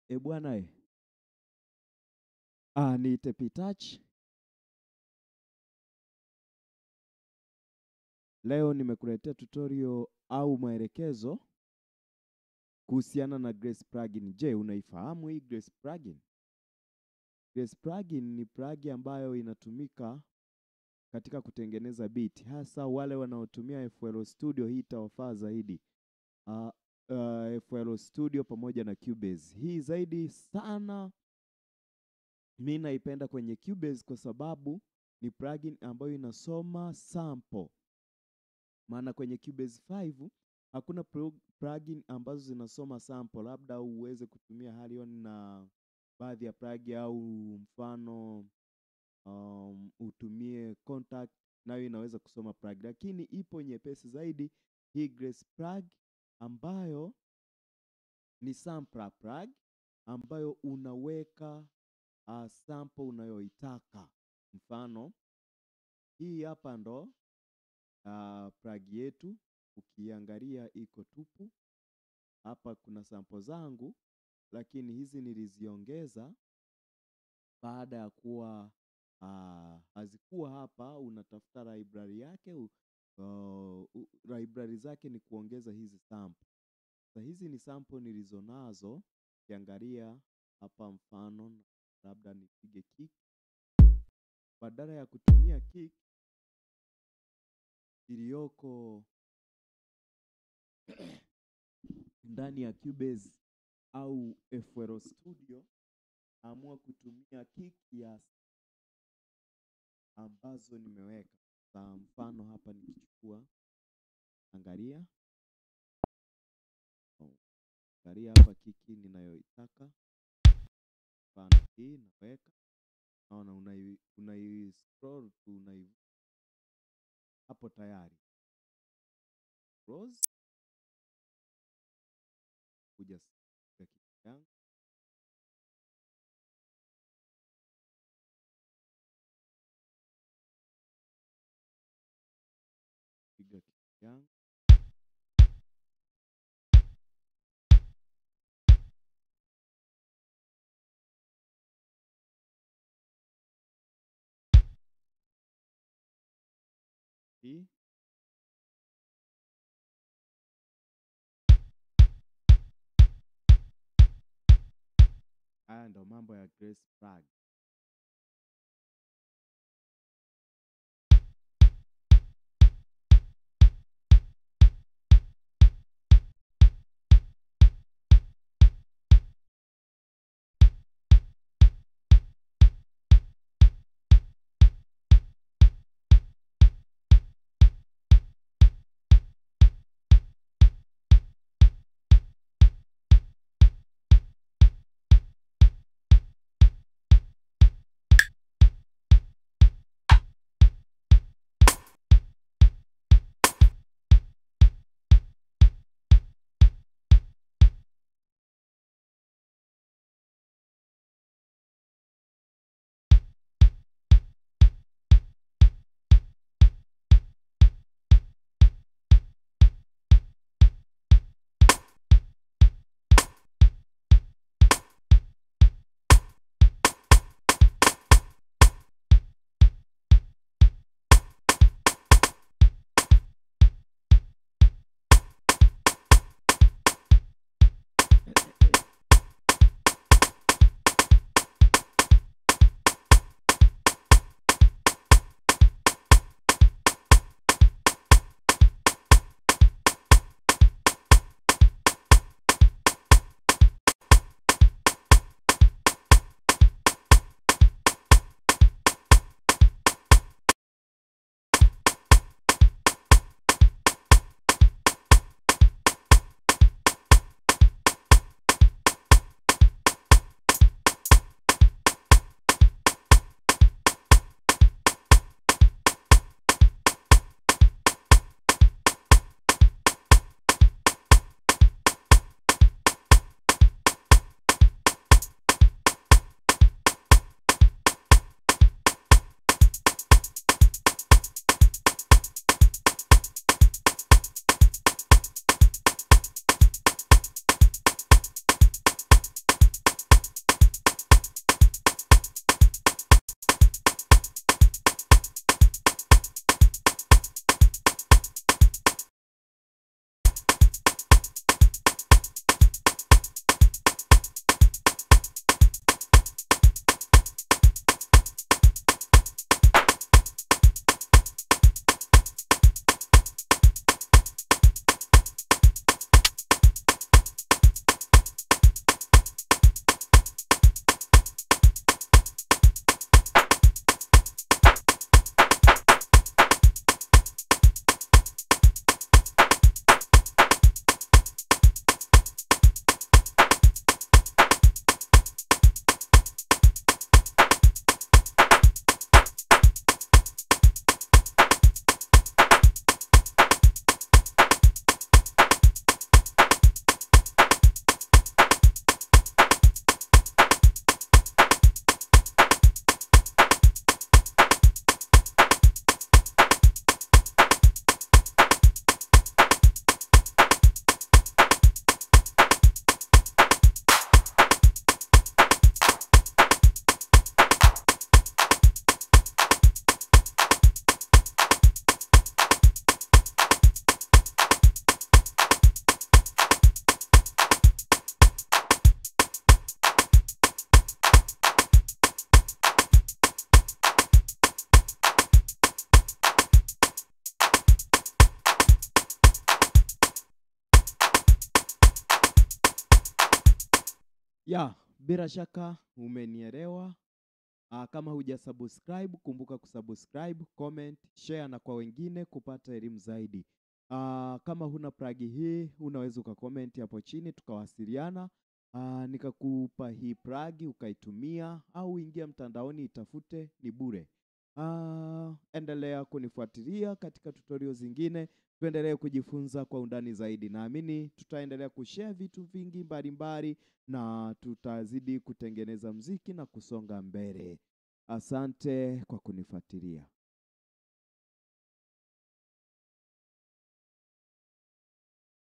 E bwana e. Niite P-Touch. Leo nimekuletea tutorial au maelekezo kuhusiana na Grace plugin. Je, unaifahamu hii Grace plugin? Grace plugin ni plugin ambayo inatumika katika kutengeneza beat, hasa wale wanaotumia FL Studio, hii itawafaa zaidi. FL Studio pamoja na Cubase. Hii zaidi sana mimi naipenda kwenye Cubase kwa sababu ni plugin ambayo inasoma sample. Maana kwenye Cubase 5 hakuna plugin ambazo zinasoma sample, labda uweze kutumia Halion na baadhi ya plugin au mfano utumie Contact, nayo inaweza kusoma plugin, lakini ipo nyepesi zaidi hii Grace plug ambayo ni sampler plug ambayo unaweka sample unayoitaka. Mfano hii hapa ndo plug yetu, ukiangalia iko tupu. Hapa kuna sample zangu, lakini hizi niliziongeza baada ya kuwa hazikuwa hapa. Unatafuta library yake, library zake ni kuongeza hizi sample. Sasa hizi ni sample nilizonazo. Ukiangalia hapa mfano, labda nipige kick, badala ya kutumia kick iliyoko ndani ya Cubase au FL Studio, amua kutumia kick ya ambazo nimeweka. Kwa mfano hapa nikichukua, angalia hapa kiki ninayoitaka, mfano hii naweka, naona unai scroll tu, unai hapo tayari close, kuja kiki yangu piga kiki yangu. Hii haya ndo mambo ya Grace plug. Ya, bila shaka umenielewa. Kama hujasubscribe, kumbuka kusubscribe, comment, share na kwa wengine kupata elimu zaidi. Kama huna plug hii, unaweza ukacomment hapo chini tukawasiliana. Nikakupa hii plug ukaitumia, au ingia mtandaoni itafute, ni bure. Endelea kunifuatilia katika tutorial zingine, tuendelee kujifunza kwa undani zaidi. Naamini tutaendelea kushare vitu vingi mbalimbali na tutazidi kutengeneza mziki na kusonga mbele. Asante kwa kunifuatilia.